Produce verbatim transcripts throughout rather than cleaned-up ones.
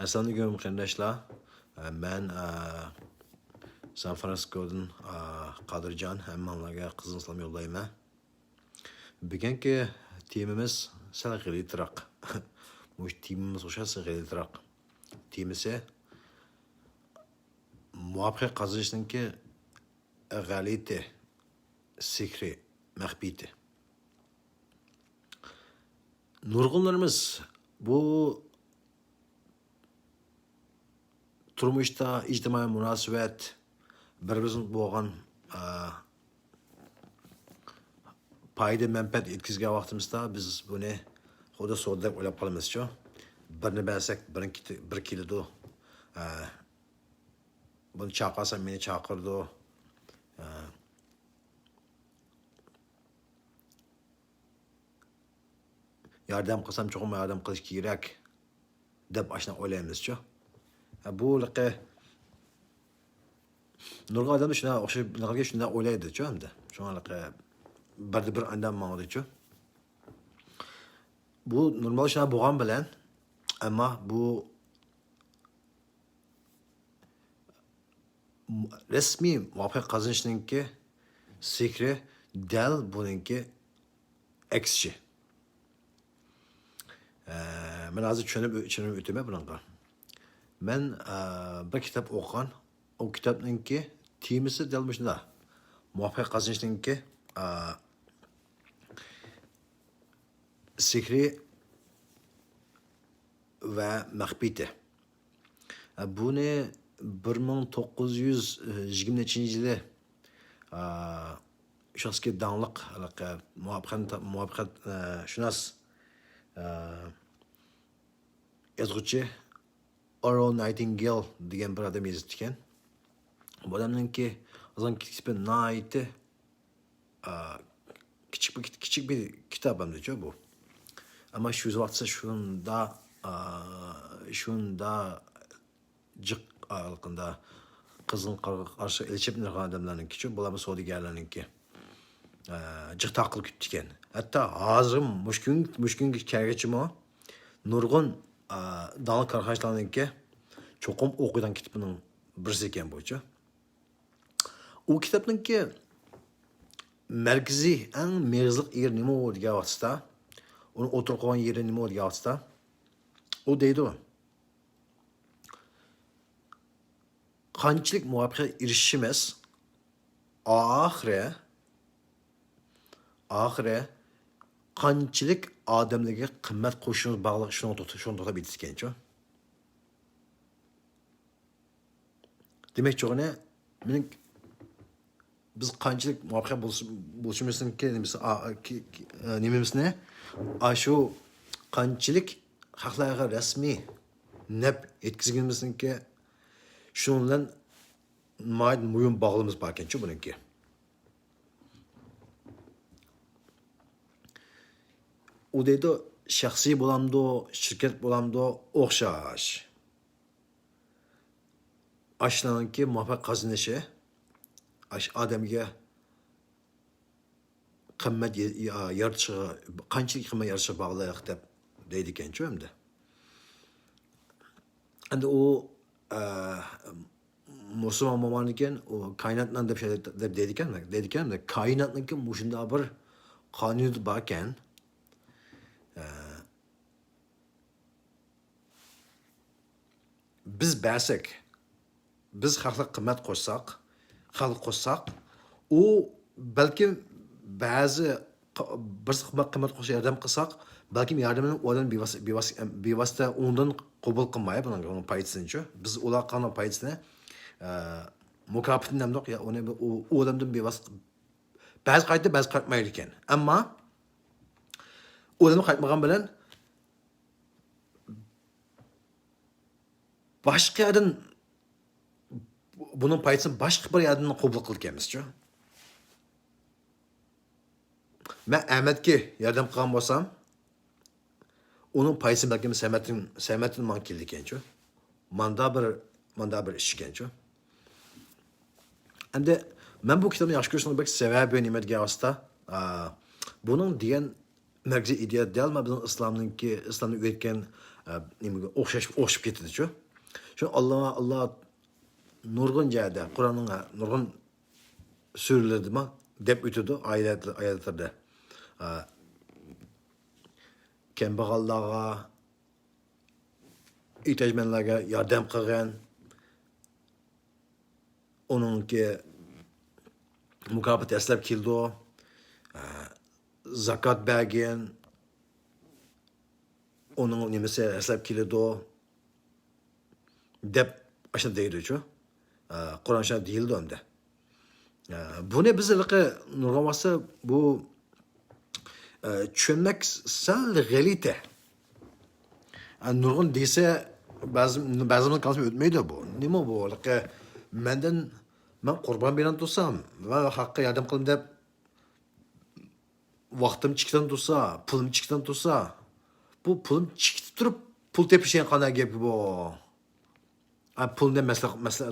ئەسسالامۇئەلەيكۇم قېرىنداشلار. مەن، ئە، سان فرانسىسكودىن، ئە، قادىرجان. ھەممىڭلارغا قىزغىن سالام يوللايمەن. بۈگۈنكى تېمىمىز سەل غەلىتىراق. مۇشۇ تېمىمىزغا ئوخشاش غەلىتىراق. تېمىسى مۇۋەپپەقىيەت قازىنىشنىڭكى غەلىتە سېھرى، مەخپىيىتى. نۇرغۇنلىرىمىز بۇ تۇرمۇشتا ئىجتىمائىي مۇناسىۋەت، بىر-بىرىمىزگە بولغان، ئە، پايدا-مەنپەئەت يەتكۈزگەن ۋاقتىمىزدا بىز بۇنى خۇددى سودا دەپ ئويلاپ قالىمىزچۇ. بىرنى بەرسەك، بىرنى كېتى-، بىر كېلىدۇ. ئە، بۇنى چاقىرسام، مېنى چاقىرىدۇ. ئە، ياردەم قىلسام، چوقۇم ياردەم قىلىش كېرەك، دەپ ئاشۇنداق ئويلايمىزچۇ. ھە، بۇ لىقى نۇرغۇن ئادەم شۇنداق ئوخشاش، شۇنداق ئويلايدىچۇ ئەمدى. شۇڭا لىقى بىردە بىر ئاندام ماڭىدىچۇ. بۇ نورمال شۇنداق بولغان بىلەن، ئەمما بۇ رەسمىي مۇۋەپپەقىيەت قازىنىشنىڭكى سېھرى دەل بۇنىڭكى ئەكسىچە. ئە، مەن ھازىر چۈشىنىپ، چۈشىنىپ ئۆتىمەن بۇنىڭغا. مەن، ئە، بىر كىتاب ئوقۇغان. ئۇ كىتابنىڭكى تېمىسى دەل مۇشۇنداق. مۇۋەپپەقىيەت قازىنىشنىڭكى، ئە، سېھرى ۋە مەخپىيىتى. بۇنى بىر مىڭ توققۇز يۈز يىگىرمە نەچچىنچى يىلى، ئا، شۇ داڭلىق، ھېلىقى مۇۋەپپەقىيەت، مۇۋەپپەقىيەت، ئا، شۇناس، ئا، يازغۇچى ئارل نايتىنگېل دېگەن بىر ئادەم يېزىپتىكەن. بۇ ئادەمنىڭكى يازغان كىتابى ناھايىتى ئا، كىچىك بىر، كىچىك بىر كىتاب ئەمدىچۇ بۇ. ئەمما شۇ ۋاقىتتا شۇندا، ئا، شۇندا جىق ھالقىندا قىزغىن قار-، قارشى ئېلىشىپ نۇرغۇن ئادەملەرنىڭكىچۇ، بۇلارمۇ سودىگەرلەرنىڭكى، ئا، جىق تاقىل كۈتتىكەن. ھەتتا ھازىرمۇ مۇشۇ كۈن، مۇشۇ كۈنگە كەلگۈچىمۇ نۇرغۇن، ئا، داڭلىق كارخانىچىلارنىڭكى چوقۇم ئوقۇيدىغان كىتابىنىڭ بىرسى ئىكەن بۇچۇ. ئۇ كىتابنىڭكى مەركىزىي، ئەڭ مېغىزلىق يېرى نېمە دېگەن ۋاقتىدا، ئۇنى ئوتتۇرىغا قويغان يېرى نېمە دېگەن ۋاقتىدا، ئۇ دەيدۇ، قانچىلىك مۇۋەپپەقىيەتكە ئېرىشىشىمىز، ئاخىرى، ئاخىرى قانچىلىك ئادەملەرگە قىممەت قوشۇشىمىز باغلىق، شۇنىڭغا توختا-، شۇنىڭغا توختاپ ئېيتىدىكەنچۇ. دېمەكچى بولغىنى، مېنىڭ، بىز قانچىلىك مۇۋەپپەقىيەت بولۇش-، بولۇشىمىزنىڭكى نېمىسى، ئا، كى-، كى-، ئە، نېمىمىزنى، ئاشۇ قانچىلىك خەقلەرگە رەسمىي نەپ يەتكۈزگىنىمىزنىڭكى، شۇنىڭ بىلەن ناھايىتى مۇھىم باغلىنىش باركەنچۇ بۇنىڭكى. ئۇ دەيدۇ، شەخسىي بولامدۇ، شىركەت بولامدۇ، ئوخشاش. ئاشۇلارنىڭكى مۇۋەپپەقىيەت قازىنىشى، ئاشۇ ئادەمگە قىممەت يا-، يا-، يارىتىشىغا، قانچىلىك قىممەت يارىتىشىغا باغلىق دەپ دەيدىكەنچۇ ئەمدى. ئەمدى ئۇ، ئە، مۇسۇلمان بولغاندىكىن، ئۇ كائىناتنىڭ دەپ شۇ دەپ دەيدىكەن، دەيدىكەن، كائىناتنىڭكى مۇشۇنداق بىر قانۇنىيىتى باركەن، ئە، بىز بەرسەك، بىز خەقلەر قىممەت قوشساق، خەلق قوشساق، ئۇ بەلكىم بەزى ق-، بىرسى قىممەت، قىممەت قوشسا، ياردەم قىلساق، بەلكىم ياردەمنى ئۇ ئادەم بىۋاسىتە، بىۋاسىتە، بىۋاسىتە ئۇنىڭدىن قوبۇل قىلماي، بۇنىڭ، ئۇنىڭ پايدىسىنىچۇ. بىز ئۇلارغا قىلغان پايدىسىنى، ئە، مۇكاپاتىنى دەمدۇق، يا ئۇنى ئۇ، ئۇ ئادەمدىن بىۋاسىتە، بەزى قايتا، بەزى قايتمايدىكەن. ئەمما ئۇ ئادەم قايتمىغان بىلەن باشقا يەردىن بۇنىڭ پايدىسىنى باشقا بىر يەردىن قوبۇل قىلىدىكەنمىزچۇ. مەن ئەمەتكە ياردەم قىلغان بولسام، ئۇنىڭ پايدىسى بەلكىم سەمەتتىن، سەمەتتىن ماڭا كېلىدىكەنچۇ. ماندا بىر، ماندا بىر ئىش ئىكەنچۇ. ئەمدى مەن بۇ كىتابنى ياخشى كۆرۈشنىڭ بەك سەۋەبى نېمە دېگەن ۋاسىتە، ئا، بۇنىڭ دېگەن مەركىزىي ئىدىيە دەل مانا بىزنىڭ ئىسلامنىڭكى، ئىسلامنى ئۆگەتكەن، نېمىگە ئوخشاش، ئوخشىشىپ كېتىدىچۇ. شۇ ئاللا، ئاللا نۇرغۇن جايدا، قۇرئاننىڭ نۇرغۇن سۈرىلىرىدىمۇ دەپ ئۆتىدۇ، ئايەت، ئايەتلىرىدە. ئە، كەمبەغەللەرگە، ئېھتىياجمەنلەرگە ياردەم قىلغىن. ئۇنىڭكى مۇكاپاتى دەسلەپ كېلىدۇ. ئە، زاكات بەرگىن. ئۇنىڭ نېمىسى دەسلەپ كېلىدۇ. دەپ ئاشۇنداق دەيدۇچۇ. ئە، قۇرئان شۇنداق دېيىلىدۇ ئەمدى. ئە، بۇنى بىز ھېلىقى نۇرغۇن ۋاقىتتا بۇ، ئە، چۈشەنمەك سەل غەلىتە. ئە، نۇرغۇن دېسە، بەزى، بەزىمىزنىڭ كاللىسىدىن ئۆتمەيدۇ بۇ. نېمە بۇ؟ ھېلىقى مەندىن، مەن قۇربان بېرىپ تۇرسام ۋە خەققە ياردەم قىلىمەن دەپ ۋاقتىم چىكىتىدىن تۇرسا، پۇلۇم چىكىتىدىن تۇرسا، بۇ پۇلۇم چىكىتىپ تۇرۇپ پۇل تېپىش دېگەن قانداق گەپ بۇ؟ ئا، پۇلنى مەسىلە، مەسىلە،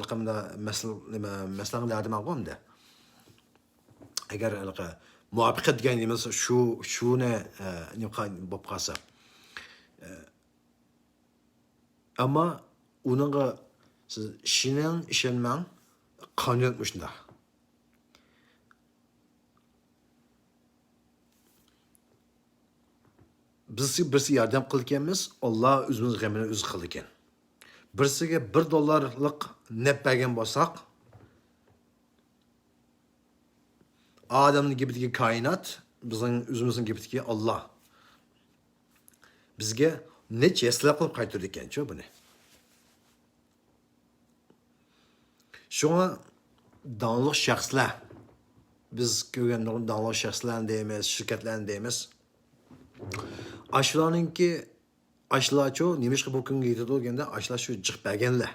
مەسىلە، نېمە، مەسىلەڭ دەردىمەن ئەمدى. ئەگەر ھېلىقى مۇۋەپپەقىيەت دېگەن نېمىسى شۇ، شۇنى، ئە، نېمە قىل-، بولۇپ قالسا. ئە، ئەمما ئۇنىڭغا سىز ئىشىنىڭ، ئىشەنمەڭ، قانۇنىيەت مۇشۇنداق. بىز بىرسىگە ياردەم قىلىدىكەنمىز، ئاللا ئۆزىمىز غېمىنى ئۆزى قىلىدىكەن. بىرسىگە بىر دوللارلىق نەپ بەرگەن بولساق، ئادەمنىڭ گېپىدىكى كائىنات، بىزنىڭ ئۆزىمىزنىڭ گېپىدىكى ئاللا بىزگە نەچچە ھەسسىلەپ قىلىپ قايتۇرىدىكەنچۇ بۇنى. شۇڭا داڭلىق شەخسلەر، بىز كۆرگەن نۇرغۇن داڭلىق شەخسلەرنى دەيمىز، شىركەتلەرنى دەيمىز. ئاشۇلارنىڭكى، ئاشۇلارچۇ، نېمىشقا بۇ كۈنگە يېتىدۇ دېگەندە، ئاشۇلار شۇ جىق بەرگەنلەر.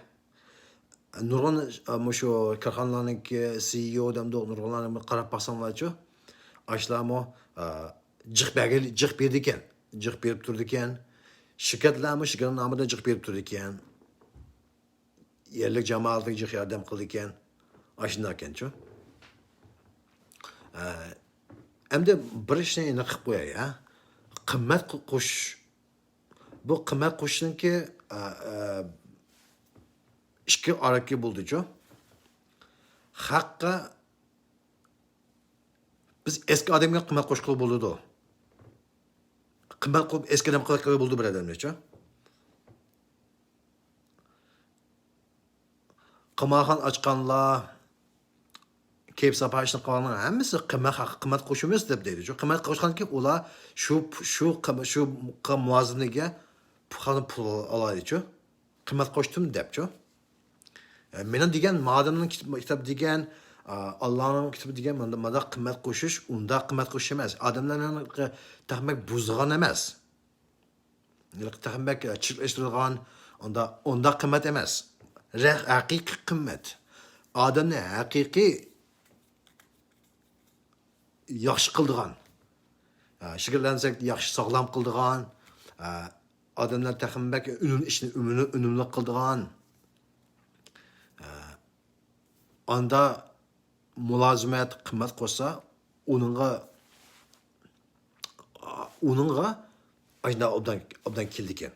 نۇرغۇن، ئە، مۇشۇ كارخانىلارنىڭكى سىئىئو دەمدۇ، نۇرغۇنلارنى قاراپ باقساڭلارچۇ، ئاشۇلارمۇ، ئە، جىق بەرگەن، جىق بېرىدىكەن، جىق بېرىپ تۇرىدىكەن. شىركەتلەرمۇ شىركەتنىڭ نامىدا جىق بېرىپ تۇرىدىكەن. يەرلىك جامائەتكە جىق ياردەم قىلىدىكەن. ئاشۇنداقكەنچۇ. ئە، ئەمدى بىر ئىشنى ئېنىق قىلىپ قوياي، ھە. قىممەت قو-، قوشۇش. بۇ قىممەت قوشۇشنىڭكى، ئە، ئە، ئىككى ئارىكى بولىدۇچۇ. خەققە بىز ئەسكى ئادەمگە قىممەت قوشقىلى بولىدۇ. قىممەت قويۇپ ئەسكى ئادەم قىلىپ بولىدۇ بىر ئادەمنىچۇ. قىمارخانا ئاچقانلار، كەيپ ساپا ئىشنى قىلغانلارنىڭ ھەممىسى قىممەت، قىممەت قوشىمىز دەپ دەيدۇ. شۇ قىممەت قوشقاندىكىن ئۇلار شۇ، شۇ، شۇ مۇلازىمنىڭكىگە پۇل ئالالايدىچۇ. قىممەت قوشتۇم دەپچۇ. ئە، مېنىڭ دېگەن، مادەمنىڭ كىت-، كىتاب دېگەن، ئا، ئاللانىڭ كىتابى دېگەن، ماندا، ماندا قىممەت قوشۇش، ئۇنداق قىممەت قوشۇش ئەمەس. ئادەملەرنى تېخىمۇ بۇزغان ئەمەس. تېخىمۇ چىرىكلەشتۈرىدىغان، ئۇندا، ئۇنداق قىممەت ئەمەس. رەق-، ھەقىقىي قىممەت. ئادەمنى ھەقىقىي ياخشى قىلىدىغان، ئە، شىركەتلەنسەك ياخشى ساغلام قىلىدىغان، ئە، ئادەملەر تېخىمۇ بەك ئۈنۈم، ئىشنى ئۈنۈملۈك، ئۈنۈملۈك قىلىدىغان، ئە، ئاندا مۇلازىمەت قىممەت قوشسا، ئۇنىڭغا، ئۇنىڭغا ئاشۇنداق ئوبدان، ئوبدان كېلىدىكەن.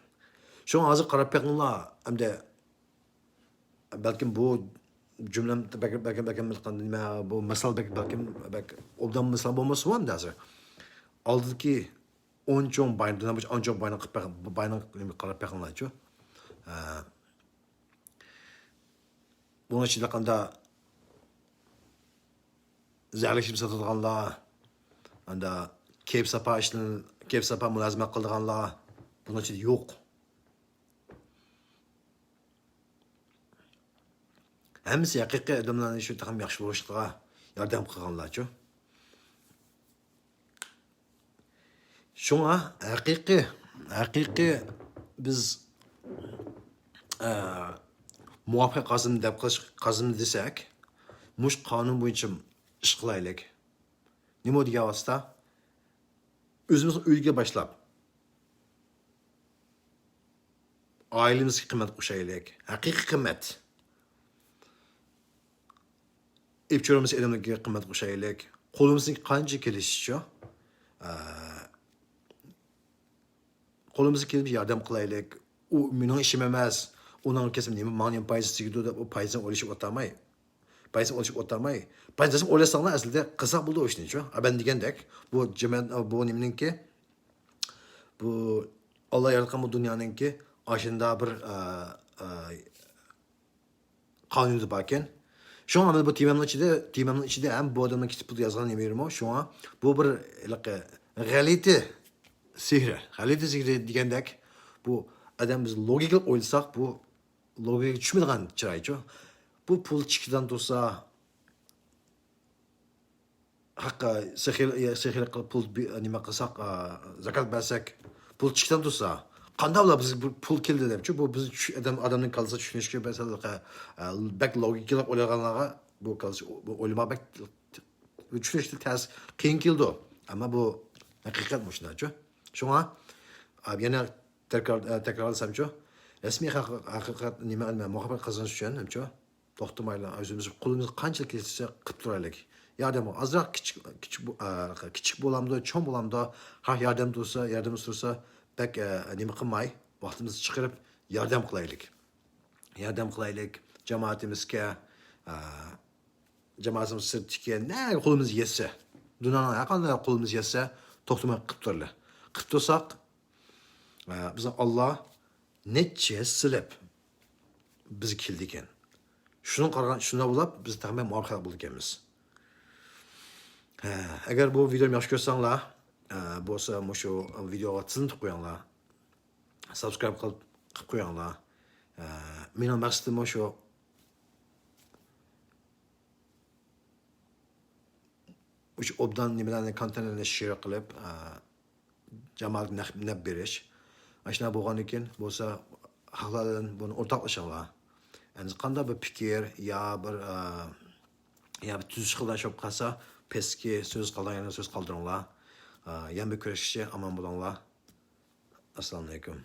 شۇڭا ھازىر قاراپ بېقىڭلار، ئەمدى بەلكىم بۇ جۈملەم بەك، بەك، بەك، نېمە، بۇ مىسال بەك، بەلكىم بەك ئوبدان مىسال بولمىسىمۇ ئەمدى ھازىر. ئالدىدىكى ئون چوڭ باي، دۇنيا بويىچە ئون چوڭ باينىڭ قىلىپ بېقىڭ، باينىڭ نېمە قاراپ بېقىڭلارچۇ. ھە. بۇنىڭ ئىچىدە قاندا زەھەرلىك ئىچىملىك ساتىدىغانلار، ئاندا كەيپ ساپا ئىشلىن-، كەيپ ساپا مۇلازىمەت قىلىدىغانلار بۇنىڭ ئىچىدە يوق. ھەممىسى ھەقىقىي ئادەملەرنى شۇ تېخىمۇ ياخشى بولۇشقا ياردەم قىلغانلارچۇ. شۇڭا ھەقىقىي، ھەقىقىي بىز، ئە، مۇۋەپپەقىيەت قازىنىمەن دەپ قىلىش، قازىنىمەن دېسەك، مۇشۇ قانۇن بويىچە ئىش قىلايلىك. نېمە دېگەن ۋاسىتە؟ ئۆزىمىزنىڭ ئۆيىگە باشلاپ، ئائىلىمىزگە قىممەت قوشايلىك. ھەقىقىي قىممەت. ئېپچورىمىز ئېلىمىزگە قىممەت قوشايلىك. قولىمىزدىن قانچە كېلىشىچە، ئە، قولىمىزدىن كېلىپ ياردەم قىلايلىك. ئۇ مېنىڭ ئىشىم ئەمەس، ئۇنىڭ كەسپى نېمە، ماڭا نېمە پايدىسى تېگىدۇ دەپ، ئۇ پايدىسىنى ئويلىشىپ ئولتۇرماي، پايدىسىنى ئويلىشىپ ئولتۇرماي، پايدىسىنى ئويلىساڭلار، ئەسلىدە قىلساق بولىدۇ ئۇ ئىشنىچۇ. ئا، مەن دېگەندەك، بۇ جەمەت، بۇ نېمىنىڭكى، بۇ ئاللا ياراتقان بۇ دۇنيانىڭكى ئاشۇنداق بىر، ئا، ئا، قانۇنى باركەن. شۇڭا مەن بۇ تېمامنىڭ ئىچىدە، تېمامنىڭ ئىچىدە ھەم بۇ ئادەمنىڭ كىتابىدا يازغان نېمە يېرىمۇ، شۇڭا بۇ بىر ھېلىقى غەلىتە سېھرى، غەلىتە سېھرى دېگەندەك، بۇ ئادەم بىز لوگىكىلىق ئويلىساق، بۇ لوگىكىغا چۈشمەيدىغان چىرايچۇ. بۇ پۇل چېكىدىن تۇرسا، ھەققە سېخىي-، سېخىيلىق قىلىپ پۇل بى-، نېمە قىلساق، ئا، زاكات بەرسەك، پۇل چىقىشتىن تۇرسا، قانداق بىلە بىز بۇ پۇل كەلدى دەپچۇ؟ بۇ بىز چۈش-، ئادەم، ئادەمنىڭ كاللىسىغا چۈشىنىشكە مەسىلە، ئا، بەك لوگىكىلىق ئويلىغانلارغا بۇ كاللىسى، بۇ ئويلىماق بەك چۈشىنىشكە تەس، قىيىن كېلىدۇ. ئەمما بۇ ھەقىقەت مۇشۇنداقچۇ. شۇڭا، ئا، يەنە تەكرار، ئا، تەكرارلىسامچۇ، رەسمىي ھەق-، ھەقىقەت نېمە، مۇۋەپپەقىيەت قازىنىش ئۈچۈن، نېمىچۇ؟ توختىمايلا، ئۆزىمىز قولىمىز قانچىلىك كېلىشىچە قىلىپ تۇرايلى. ياردەم ئازراق كىچىك، كىچىك بو-، ئا، كىچىك بولامدۇ، چوڭ بولامدۇ، ھە، ياردەم تۇرسا، ياردەم تۇرسا، بەك، ئا، نېمە قىلماي، ۋاقتىمىزنى چىقىرىپ ياردەم قىلايلىك. ياردەم قىلايلىك جامائىتىمىزگە، ئا، جامائىتىمىز سىرتتىكى نەگە قولىمىز يەتسە، دۇنيانىڭ ھەر قانداق قولىمىز يەتسە، توختىماي قىلىپ تۇرايلى. قىلىپ تۇرساق، ئا، بىزنىڭ ئاللا نەچچە ھەسسىلەپ بىزگە كېلىدىكەن. شۇنىڭغا قارىغان، شۇنداق بولۇپ، بىز تەخمىن مۇۋەپپەقىيەت بولىدىكەنمىز. ھە، ئەگەر بۇ ۋىدېونى ياخشى كۆرسەڭلار، ئە، بولسا مۇشۇ ۋىدېوغا تىزىملىتىپ قويۇڭلار. سابسكرايب قىلىپ، قىلىپ قويۇڭلار. ئە، مېنىڭ مەقسىتىم مۇشۇ، مۇشۇ ئوبدان نېمىلەرنى، كونتېنتلارنى شېير قىلىپ، ئە، جامائەتكە نەپ، نەپ بېرىش. ئاشۇنداق بولغاندىن كېيىن بولسا، خەقلەر بىلەن بۇنى ئورتاقلىشىڭلار. يەنى قانداق بىر پىكىر يا بىر، ئە، يا بىر تۈزىتىش قىلىدىغان ئىش بولۇپ قالسا، پەسكى سۆز قالدۇرغان يەردە سۆز قالدۇرۇڭلار. ئە، يەنە بىر كۆرۈشكىچە ئامان بولۇڭلار. ئەسسالامۇئەلەيكۇم.